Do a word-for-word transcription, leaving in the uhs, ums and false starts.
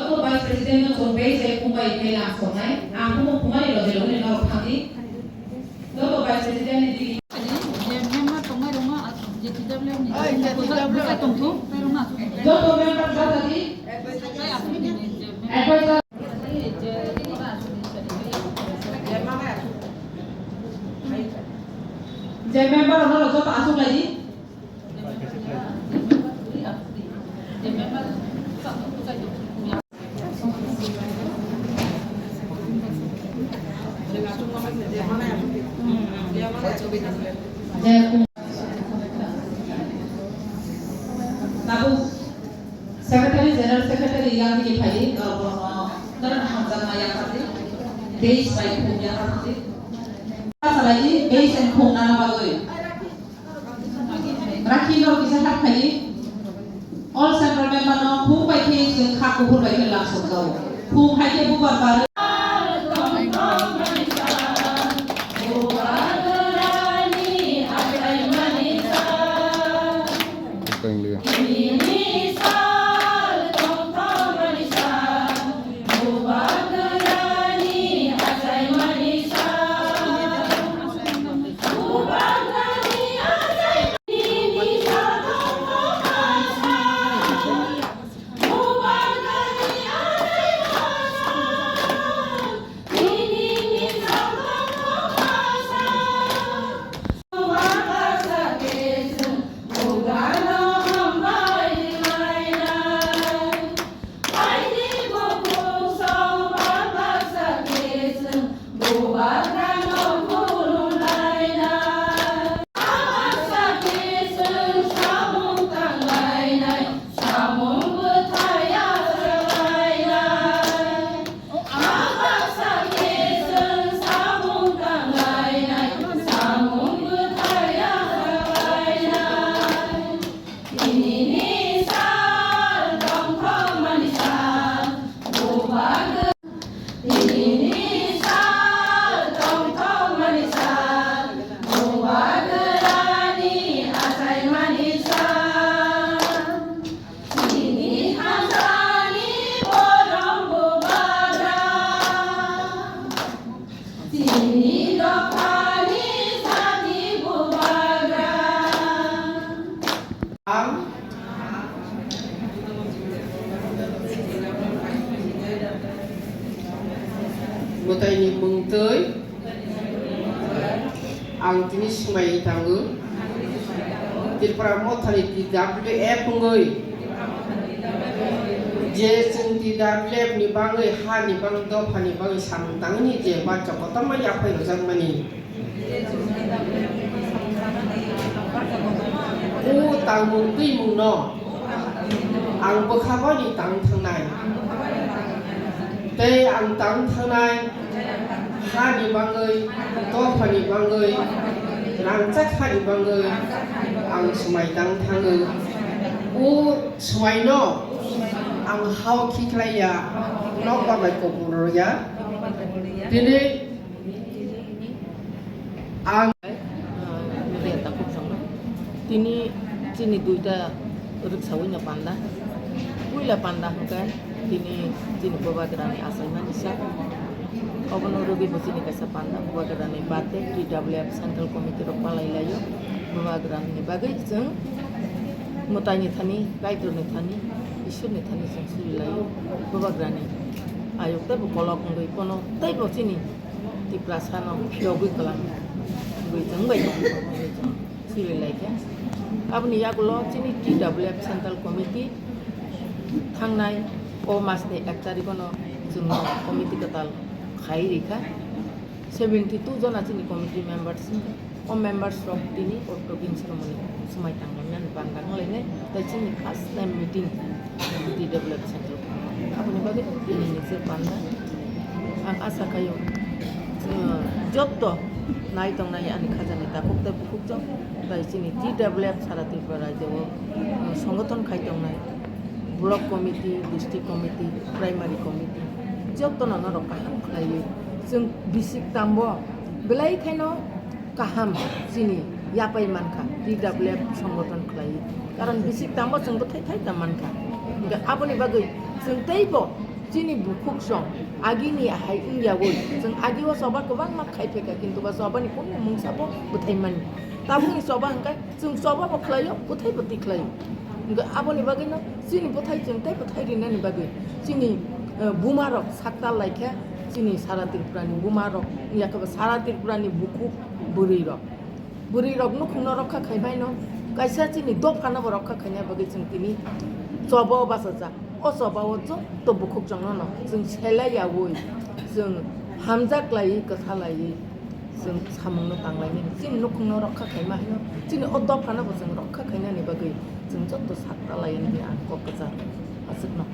Joto Vice President no chwng bai se khumbai khe lam songnai. Ang khumui khumani rw jero hwnwi norok thangdi. Joto Vice President ni digi. Je member tongmai rwma, je T W F ni bwsai tongthung, tei rwma. Joto member bwsadi. Advisor. Je member rok joto aswk lai di. Tabuk Secretary, General Secretary yang di phai, norok bono, norok hamjakma yang di, base bai phung yang di. Salai di, base and phung nana bagwi. Rakhi no kisa hak phai. All central member no khum bai khe chwng kha kuphur bai khe lam sok jao. Khum hai khe bubar bar. Thank you. Nini sal tongthokmani sal, bubagra. Nini sal tongthokmani sal, bubagrani achaimani sal. Nini thansani borom bubagra. Chini dophani jati bubagra. Ang mwtaini mungtwi ang tini swmai tango. Tripura Mothani T W F wngwi je chwng T W F ni bagwi, ha ni bagwi, dopha ni bagwi samung tangwi je bacha kotorma yaphai rwjakmani. O tangmung twimung no ang bwkha boni tang thangnai. Tei ang tang thangnai. Hani bagwi, dophani bagwi, rangchak hani bagwi ang swmai tang thango. O swmaino ang hao khiklaiya, nokbar bai kopor rwya. Tini ang Tini chini duita rwksaui no panda. Puila panda hwnkhe tini chini bubagrani achaimani sa. Obono rwgwi bo chini kaisa panda bubagrani birthday T W F Central Committee rok palai laio. Bubagrani bagwi chwng mwtaini thani, Kaitorni thani, Isorni thani chwng suri laio. Bubagrani ayuk teibo kolok wngwi kono teibo chini Tiprasano phiyogwi kwlangwi chwng bai tongwi chwng suri laikha. Aboni yagulo chini T W F Central Committee thangnai o masni ek tarikhono chwngno committee kwtal khai rikha. Seventy two jona chini committee members, o members rok tini o province romani swmai tanglaimani banda wnglainai, tei chini first time meeting T W F Central. Aboni bagwi tini ni je panda. Ang asa khaio, uh, jotto nai tongnai ani khajani takhuk tei bukhuk jok, tei chini T W F sara Tripura rajyo o, uh, songothon khai tongnai block committee, district committee, primary committee, jotto no norok kaham khlaiwi chwng bisik tambo belai khaino kaham chini yapai mankha, T W F songothon khlaiwi. Karon bisik tambo chwng bwthai thai ta mankha. Hwnkhe aboni bagwi chwng teibo Chini bukhuk song agini hai wngyawi chwng agio choba kwbangma khai phaikha, kintu ba chobani kunu mungsa bo bwthai mani. Tabukni choba hwnkhe chwng choba bo khlaio, bwthai bo twi khlaio. Hwnkhe aboni bagwino chini bwthai chwng tei bwthai rinani bagwi chini, eh, buma rok saktal laikha, chini sara Tripurani buma rok, yakhe bo sara Tripurani bukhuk bwrwi rok. Bwrwi rok nukhungno rokha khai baino, kaisa chini dophano bo rokha khaina bagwi chwng tini choba o bachajak. O choba o joto bukhuk chwngno no chwng selai yawi, chwng hamjak laiwi, kwsa laiwi chwng samungno tang lainani. Chini nukhungno rokha khaima haino chini o dophano bo chwng rokha khainani bagwi chwng joto sakta lainani ang kok kwchar aswkno.